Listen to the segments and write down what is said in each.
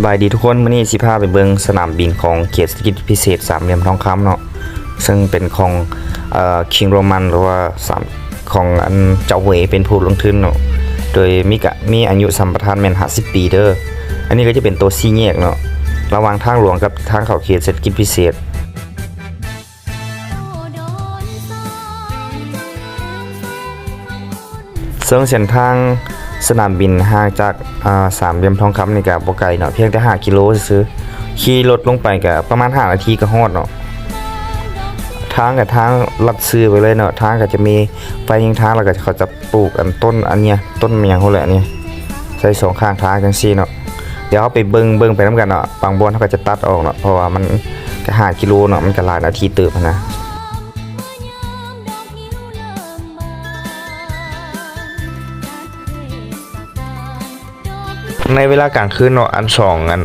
ສະບາຍດີທຸກຄົນ, ມື້ນີ້ຊິພາໄປເບິ່ງສະໜາມບິນຂອງເຂດເສດຖະກິດພິເສດສາມຫຼ່ຽມທອງຄຳເນາະ, ເຊິ່ງເປັນຂອງ ເອີ ຄິງໂຣມັນ ຫຼືວ່າສາມ ຂອງອັນເຈົ້າເຫວເປັນຜູ້ລົງທຶນເນາະ, ໂດຍມີກະ ມີອາຍຸສຳປະທານແມ່ນຫ້າສິບປີເດີ. ອັນນີ້ກໍຈະເປັນໂຕສີ່ແຍກເນາະ ລະຫວ່າງທາງຫຼວງກັບທາງເຂົ້າເຂດເສດຖະກິດພິເສດ. ເຊິ່ງເສັ້ນທາງສະໜາມບິນຫ່າງຈາກ ອາ ສາມຫຼ່ຽມທອງຄຳນີ້ກະບໍ່ໄກເນາະ, ພຽງແຕ່ຫ້າກິໂລຊື່ໆ, ຂີ່ລົດລົງໄປກະປະມານຫ້ານາທີກະຮອດເນາະ. ທາງກະທາງລັດຊື່ໄປເລີຍເນາະ, ທາງກະຈະມີໄຟແຫ່ງທາງ ແລ້ວກະເຂົາຈະ ປູກອັນຕົ້ນອັນເນີ້ຍ ຕົ້ນຫຍັງພຸ້ນແຫຼະນີ້ ໃສ່ສອງຂ້າງທາງຈັ່ງຊີ້ເນາະ. ດຽວເຮົາໄປເບິ່ງ ເບິ່ງໄປນຳກັນເນາະ, ບາງບ່ອນເຮົາກໍຈະຕັດອອກເນາະ ເພາະວ່າມັນກໍຫ້າກິໂລເນາະ, ມັນກໍຫຼາຍນາທີເຕີບຫັ້ນນະ. ໃນເວລາກາງຄືນເນາະ ອັນສອງອັນ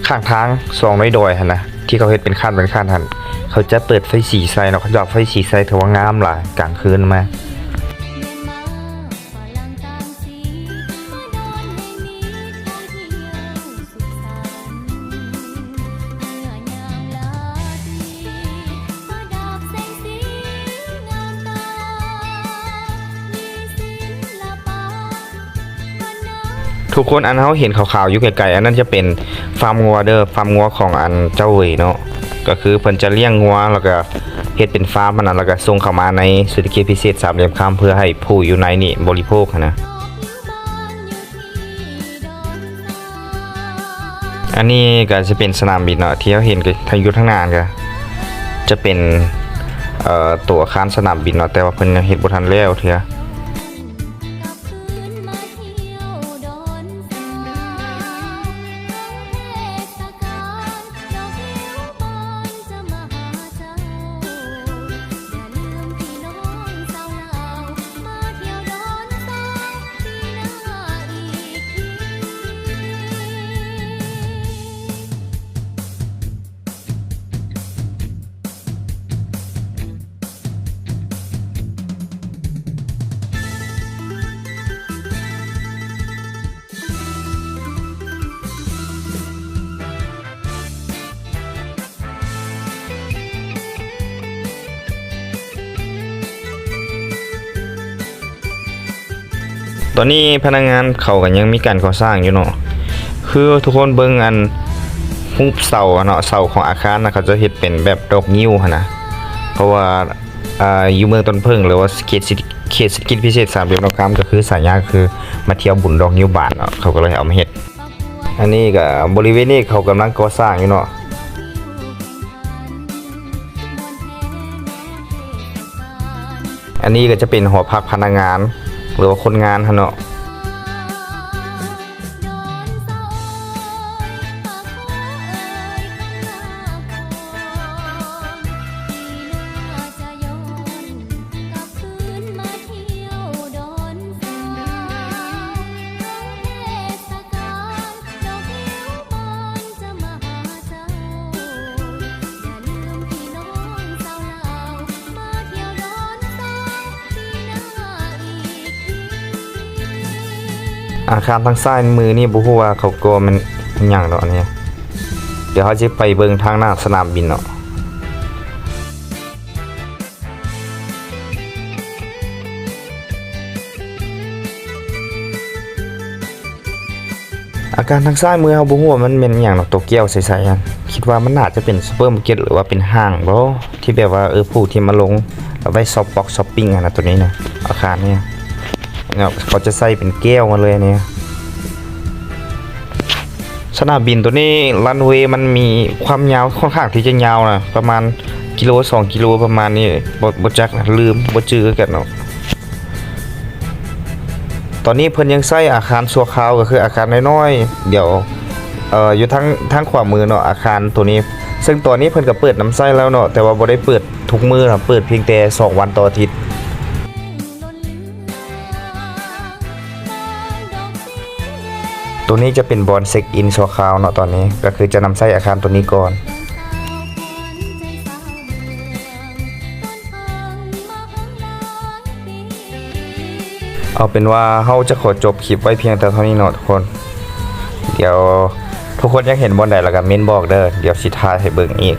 ຂ້າງທາງ ສອງໃນດອຍຫັ້ນນະ ທີ່ເຂົາເຮັດເປັນຂັ້ນເປັນຂັ້ນຫັ້ນ ເຂົາຈະເປີດໄຟສີໃສ່ເນາະ, ເຂົາຈະເອົາໄຟສີໃສ່ ຖືວ່າງາມຫຼາຍກາງຄືນມາ. ທຸກຄົນ ອັນເຮົາເຫັນຂາວໆຢູ່ໄກໆ ອັນນັ້ນຈະເປັນຟາມງົວເດີ, ຟາມງົວຂອງອັນເຈົ້າເຫວີຍເນາະ, ກໍຄືເພິ່ນຈະລ້ຽງງົວ ແລ້ວກໍເຮັດເປັນຟາມຫັ້ນນະ, ແລ້ວກໍສົ່ງເຂົ້າມາໃນເສດຖະກິດພິເສດສາມຫຼ່ຽມຄຳ ເພື່ອໃຫ້ຜູ້ຢູ່ໃນນີ້ບໍລິໂພກຫັ້ນນະ. ອັນນີ້ກໍຈະເປັນສະໜາມບິນເນາະ ທີ່ເຮົາເຫັນຢູ່ທາງໜ້າຫັ້ນ ກໍຈະເປັນ ເອີ ຕົວອາຄານສະໜາມບິນເນາະ, ແຕ່ວ່າເພິ່ນຍັງເຮັດບໍ່ທັນແລ້ວເທື່ອ. ຕອນນີ້ພະນັກງານເຂົາກໍຍັງມີການກໍ່ສ້າງຢູ່ເນາະ, ຄືທຸກຄົນເບິ່ງອັນຮູບເສົາຫັ້ນເນາະ, ເສົາຂອງອາຄານນະ ເຂົາຈະເຮັດເປັນແບບດອກງິ້ວຫັ້ນນະ, ເພາະວ່າ ອ່າ ຢູ່ເມືອງຕົ້ນເຜິ້ງ ຫຼືວ່າເຂດເສດ ເຂດເສດຖະກິດພິເສດສາມຫຼ່ຽມທອງຄຳ ກໍຄືສາຍາ ກໍຄືມາທ່ຽວບຸນດອກງິ້ວບານເນາະ, ເຂົາກໍເລີຍເອົາມາເຮັດ. ອັນນີ້ກໍບໍລິເວນນີ້ເຂົາກຳລັງກໍ່ສ້າງຢູ່ເນາະ. ອັນນີ້ກໍຈະເປັນຫໍພັກພະນັກງານ ຫຼືວ່າຄົນງານຫັ້ນເນາະ. ອາຄານທາງຊ້າຍມືນີ້ບໍ່ຮູ້ວ່າເຂົາກໍ່ແມ່ນຫຍັງດອກອັນນີ້. ດຽວເຮົາຊິໄປເບິ່ງທາງໜ້າສະໜາມບິນເນາະ. ອາຄານທາງຊ້າຍມືເຮົາບໍ່ຮູ້ວ່າມັນແມ່ນອີ່ຫຍັງເນາະ, ໂຕແກ້ວໃສໆຫັ້ນ, ຄິດວ່າມັນໜ້າຈະເປັນຊຸບເປີມາເກັດ ຫຼືວ່າເປັນຫ້າງບໍ ທີ່ແບບວ່າ ເອີ ຜູ້ທີ່ມາລົງ ແລ້ວໄວ້ຊັອບປັອກຊັອບປິງຫັ້ນນະ, ໂຕນີ້ນະ ອາຄານນີ້ເນາະ, ເຂົາຈະໃສ່ເປັນແກ້ວມາເລີຍນີ້. ສະໜາມບິນໂຕນີ້ ຣັນເວມັນມີຄວາມຍາວຄ່ອນຂ້າງທີ່ຈະຍາວນະ, ປະມານກິໂລສອງກິໂລປະມານນີ້, ບໍ່ ບໍ່ຈັກນະ, ລືມ ບໍ່ຈື່ຄືກັນເນາະ. ຕອນນີ້ເພິ່ນຍັງໃຊ້ອາຄານຊົ່ວຄາວ, ກໍຄືອາຄານນ້ອຍໆ ດຽວ ເອີ ຢູ່ທາງ ທາງຂວາມືເນາະ, ອາຄານໂຕນີ້, ເຊິ່ງຕອນນີ້ເພິ່ນກໍເປີດນຳໃຊ້ແລ້ວເນາະ, ແຕ່ວ່າບໍ່ໄດ້ເປີດທຸກມື້ນະ, ເປີດພຽງແຕ່ສອງວັນຕໍ່ອາທິດ. ໂຕນີ້ຈະເປັນບ່ອນເຊັກອິນຊົ່ວຄາວເນາະ, ຕອນນີ້ກໍຄືຈະນຳໃຊ້ອາຄານໂຕນີ້ກ່ອນ. ເອົາເປັນວ່າເຮົາຈະຂໍຈົບຄລິບໄວ້ພຽງແຕ່ເທົ່ານີ້ເນາະທຸກຄົນ. ດຽວ ທຸກຄົນຢາກເຫັນບ່ອນໃດລະກະເມັ້ນບອກເດີ ດຽວຊິຖ່າຍໃຫ້ເບິ່ງອີກ.